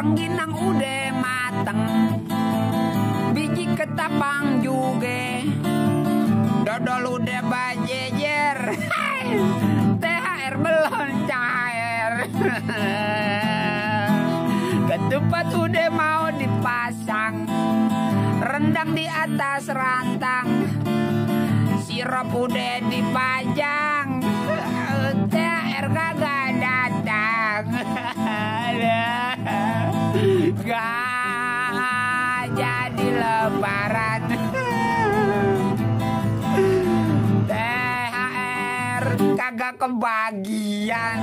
rengginang udah mateng, biji ketapang juga, dodol udah bajejer, THR belum cair, ketupat udah mau dipasang, rendang di atas rantang, sirup udah dipajang, THR kagak datang. Gak jadi lebaran. THR kagak kebagian.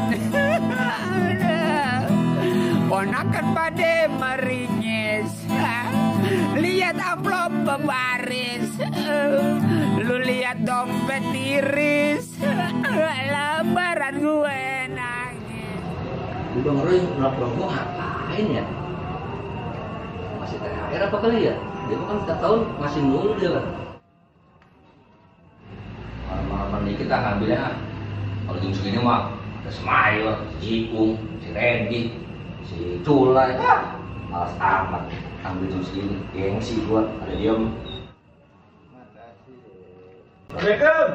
Ponakan pada meringis, lihat amplop berbaris, lu lihat dompet tiris, lebaran gue nangis. Bang Roy nelfon gua ngapain ya? Masih THR apa kali ya? Dia kan setiap tahun ngasih mulu dia kan. Malam-malam dikit lah ngambilnya. Kalau jam segini mah ada Smile, si Jikung, si Randy, si Culai. Malas amat ambil jam segini. Gengsi gua, ada diem. Assalamualaikum.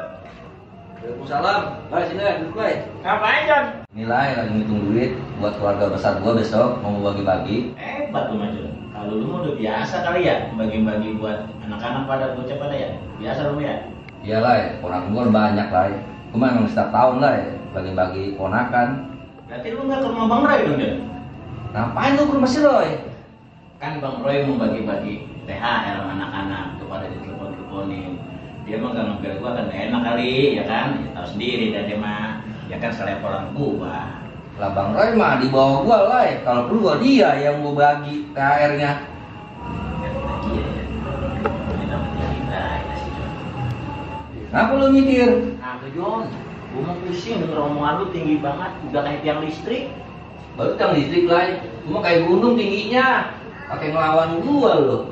Waalaikumsalam. Baik, sini duduk baik. Ngapain, John? Nilai lagi ngitung duit buat keluarga besar gua besok mau bagi-bagi. Hebat lu, Majun. Kalau lu mah udah biasa kali ya bagi-bagi buat anak-anak pada bocah pada ya. Biasa lu ya. Iya lah, ponakan gua banyak lah. Gua memang setiap tahun lah bagi-bagi ponakan. Berarti lu nggak ke rumah Bang Roy dong, John? Ngapain lu ke rumah si Roy? Kan Bang Roy mau bagi-bagi THR sama anak-anak kepada ditelepon-teleponin. Dia mah gak ngambil gua kan enak kali, ya kan? Ya, tahu sendiri dan dia mah ya kan seleporan gua. Lah Bang Roy mah di bawah gua lah. Kalau perlu gua dia yang mau bagi THR-nya. Iya ya. Ini namanya kita sih, John. Kenapa lu mikir? Nah, John, gua mau pusing denger omongan lu tinggi banget, udah kayak tiang listrik. Baru tiang listrik lah. Cuma kayak gunung tingginya. Pakai ngelawan gua lu.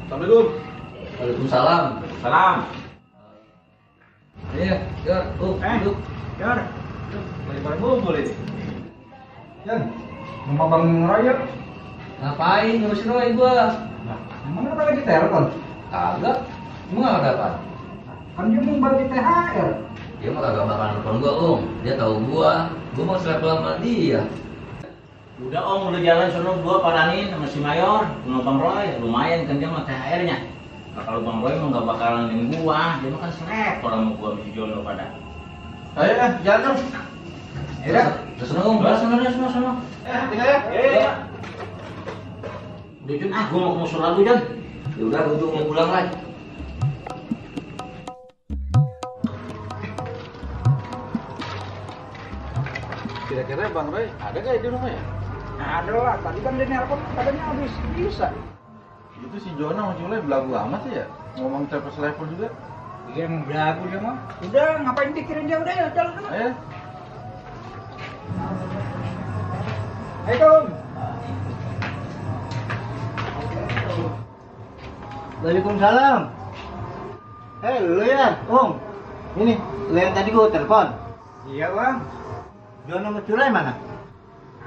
Assalamualaikum. Waalaikumsalam. Salam. Iya, Yor, duduk. Yor. Lagi pada ngumpul ini. Yan, rumah Bang Roy ya? Ngapain sama si Roy gua? Nah, emang apa lagi telepon? Kagak. Emang gak ada apa? Kan dia mau bagi THR. Dia mah kagak bakal nelfon gua, Om. Dia tahu gua mau selepon sama dia. Udah Om, udah jalan sono gua paranin sama si Mayor, sama Bang Roy, lumayan kan dia mah THR-nya. Nah, kalau Bang Roy mah gak bakalan ninggalin gua, dia mah kan selepon sama gua sama si Jono pada. Ayo, jalan dong. Ya, sono Om, sono. Tinggal ya. Iya. Udah Jun, gua mau ke musola dulu Jun. Ya udah, gua mau pulang lagi. Kira-kira Bang Roy ada nggak di rumah ya? Ada lah, tadi kan dia nelpon katanya habis bisa. Itu si Jona sama Cule belagu amat sih ya? Ngomong telepon juga. Iya emang belagu dia mah. Udah ngapain pikirin dia, udah ya jalan sana. Ayo. Ayo. Waalaikumsalam. Lu ya, Om. Ini, lu yang tadi gua telepon. Iya Bang, Jono sama Culai mana?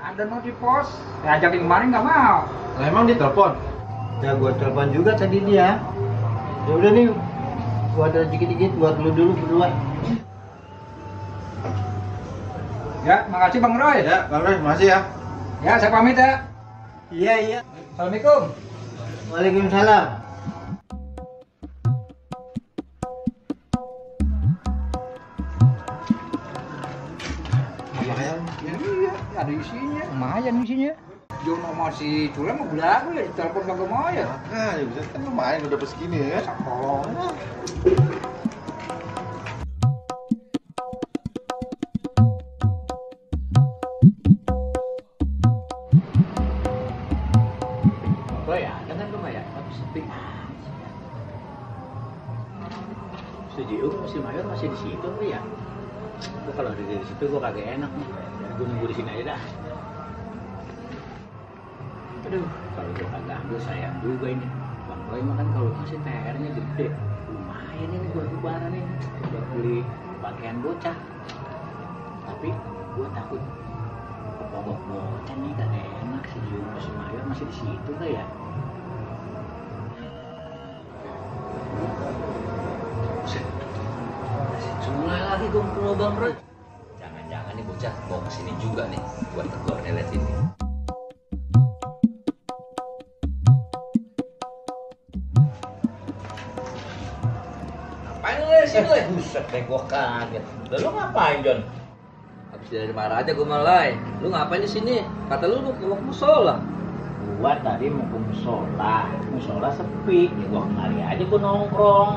ada no di pos. Ajakin kemarin nggak mau. Lah emang ditelepon? Ya gua telepon juga tadi dia. Ya udah nih, gua ada dikit-dikit buat lu dulu berdua. Ya, makasih Bang Roy. Ya, Bang Roy, makasih ya. Ya, saya pamit ya. Iya. Assalamualaikum. Waalaikumsalam. Iya, ada isinya. Lumayan isinya. Jono masih Cule mau belagu ya, ditelepon kagak mau ya. Nah, ya bisa kan lumayan udah segini ya. Tolong. Roy ya, kan rumah ya, tapi sepi. Si Jiung, si Mayor masih di situ ya. Gua kalau di situ gua kagak enak nih. Gua nunggu di sini aja dah. Aduh, kalau gua kagak ambil sayang juga ini. Bang Roy mah kan kalau ngasih THR-nya gede, lumayan ini buat lebaran ini, buat beli pakaian bocah. Tapi gua takut bocah nih kan enak si Juno si Mayor masih di situ tuh ya. Buset. Si Cula lagi gua ke lubang Roy. Jangan-jangan nih bocah bawa kesini juga nih buat tegur nelet ini. Ngapain lu di sini? Buset deh gua kaget. Lalu ngapain John? Habis dari marah aja gua malai. Lu ngapain di sini? Kata lu mau ke musola. Gua tadi mau ke musola sepi. Ya gua kemari aja gua nongkrong.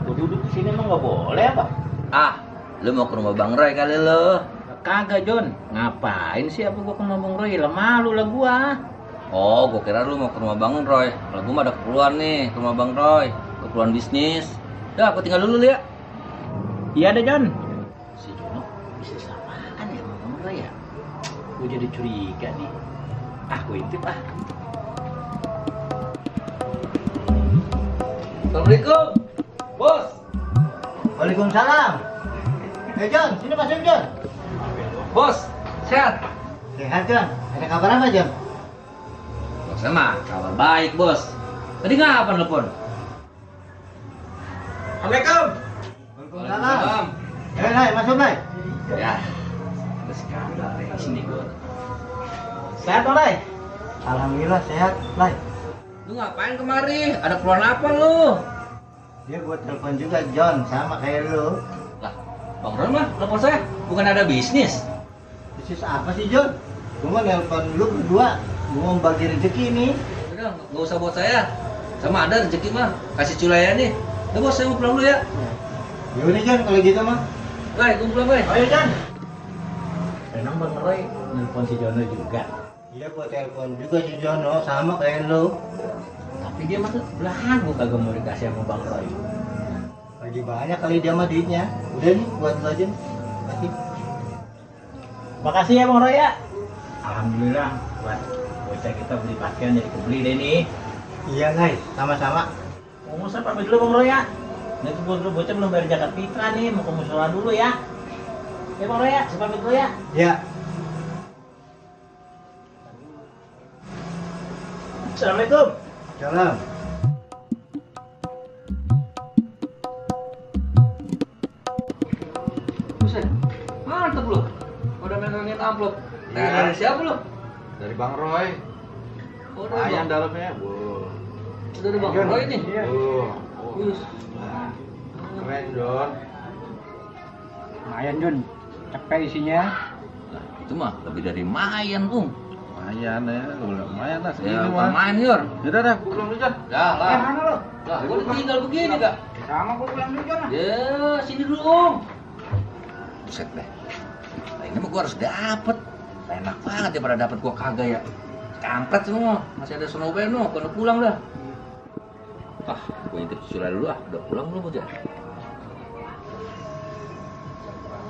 Gua duduk di sini emang nggak boleh apa? Ah, lu mau ke rumah Bang Roy kali lu. Kagak John. Ngapain sih apa gua ke rumah Bang Roy? Lah malu lah gua. Oh, gua kira lu mau ke rumah Bang Roy. Kalau gua mah ada keperluan nih ke rumah Bang Roy. Keperluan bisnis. Dah, aku tinggal dulu ya. Iya ada John. Si Jono bisnis apaan ya sama Bang Roy ya? Gua jadi curiga nih. Ah, gua intip ah. Assalamualaikum, Bos. Waalaikumsalam. John, sini masuk John. Bos, sehat? Sehat John. Ada kabar apa John? Bos mah kabar baik, Bos. Tadi ngapain telepon? Assalamualaikum. Waalaikumsalam. Lai, masuk Lai. Ya, ada skandal di sini gua. Sehat Bang Roy? Alhamdulillah sehat Lai. Lu ngapain kemari? Ada keperluan apa lu? Dia buat telepon juga John, sama kayak lu. Lah, Bang Roy mah telepon saya bukan ada bisnis. Bisnis apa sih John? Cuma nelpon lu berdua, gua mau bagi rezeki nih. Udah, nggak usah buat saya. Sama ada rezeki mah, kasih culaya nih. Udah Bos, saya mau pulang dulu ya. Yaudah John kalau gitu mah. Lai, gua pulang, Lai. Ayo John. Memang Bang Roy nelpon si Jono juga. Iya gua telepon juga si Jono, sama kayak lu. Tapi dia mah belagu kagak mau dikasih sama Bang Roy. Lagi banyak kali dia mah duitnya. Udah nih buat lu aja. Kasih. Makasih ya Bang Roy ya. Alhamdulillah buat bocah kita beli pakaian jadi kebeli deh nih. Iya guys, sama-sama. Mau musal pamit dulu Bang Roy ya. Nah itu bocah belum bayar zakat fitrah nih, mau ke musola dulu ya. Ya Bang Roy ya, saya pamit dulu ya. Ya. Assalamualaikum. Salam. Buset, mantep lu. Udah megangin amplop. Iya. Dari siapa lu? Dari Bang Roy. Oh, Lumayan udah dalamnya. Wow. dari Bang Roy nih. Wis. Keren, John. Lumayan Jun, cepet isinya. Lah, itu mah lebih dari mayan, Lumayan ya, lumayan lah segini Ya, mah. main, Yor. Yaudah dah, gua pulang dulu, John. Dah lah. Mana lo? Lah, gua udah tinggal begini, Kak. Sama gua pulang dulu Jon. Ya, sini dulu, Om. Buset deh. Nah, ini mah gua harus dapet. Enak banget ya pada dapet gua kagak ya. Kampret semua. Masih ada Snowbeno, gua udah pulang dah. Ah, gua intip Cula dulu ah. Udah pulang belum aja?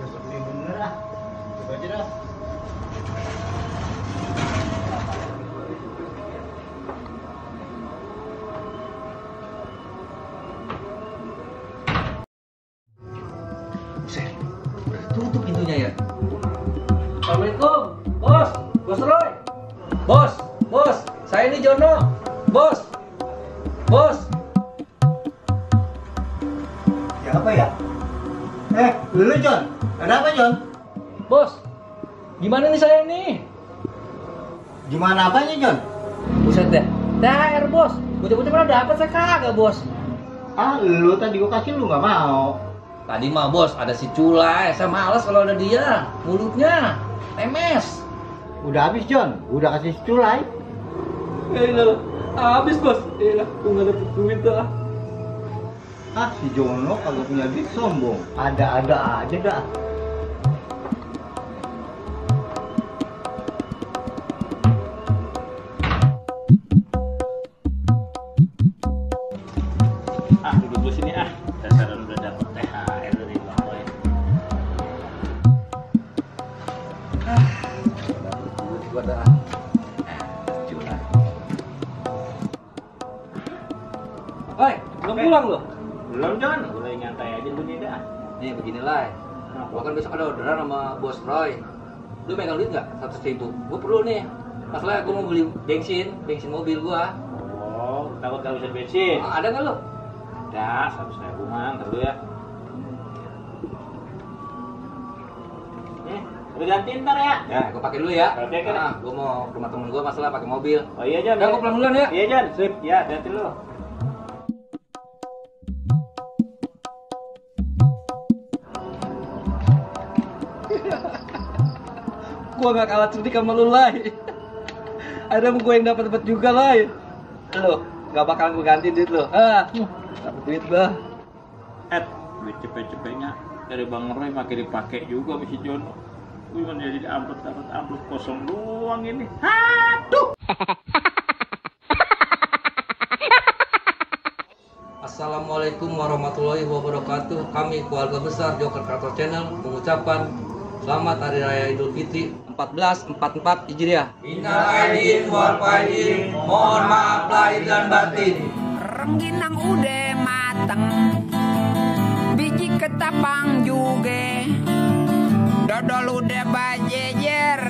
Sepi bener ah. Coba aja dah. Buset, udah tutup pintunya ya. Assalamualaikum, Bos. Bos Roy. Bos, saya ini Jono. Bos. Siapa ya? Dulu John. Ada apa John? Bos. Gimana nih saya nih? Gimana apanya John? Buset deh. THR, Bos. Bocah-bocah mana dapat saya kagak, Bos. Ah, lu tadi gua kasih lu nggak mau. Tadi mah Bos ada si Culai. Saya males kalau ada dia. Mulutnya temes. Udah habis John. Udah kasih culai. Yaelah, habis Bos. Yaelah, gua nggak dapet duit dah. Ah, si Jono kagak punya duit sombong. Ada-ada aja dah. Ah, duduk dulu sini ah. Dasar udah dapet THR dari Bang Roy. Duit gua dah. Culai. Oi, belum pulang loh? Belum John, gue lagi nyantai aja dulu nih dah. Nih beginilah. Gua kan besok ada orderan sama Bos Roy. Lu megang duit nggak? 100.000. Gue perlu nih. Masalah gue mau beli bensin mobil gua. Oh, takut gak bisa bensin. Ada nggak lu? Ada, 100.000 mah, ntar dulu ya. Udah gantiin ntar ya? Ya, gue pakai dulu ya. Oke, oke. Gue mau ke rumah temen gue masalah pakai mobil. Oh iya, Jon. Udah, gue pulang duluan ya. Iya, Jon. Sip. Ya, hati lu. Gue gak kalah cerdik sama lu, Lai. Ada gue yang dapat juga, Lai. Lu gak bakalan gue ganti duit lu. Dapat duit bah. Duit cepet-cepetnya dari Bang Roy makin dipakai juga sama si Jono. Gue cuma jadi dapat amplop kosong doang ini. Aduh. Assalamualaikum warahmatullahi wabarakatuh. Kami keluarga besar Joker Karto Channel mengucapkan selamat Hari Raya Idul Fitri 1444 Hijriah. Innal aidin wal faizin, mohon maaf lahir dan batin. Rengginang udah mateng, biji ketapang juga, dodol udah bajejer,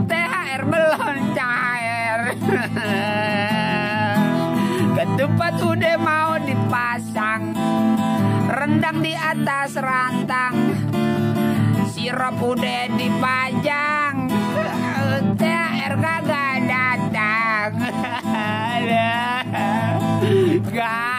THR belum cair, ketupat udah mau dipasang, rendang di atas rantang, sirup udah dipajang, THR kagak datang. Gak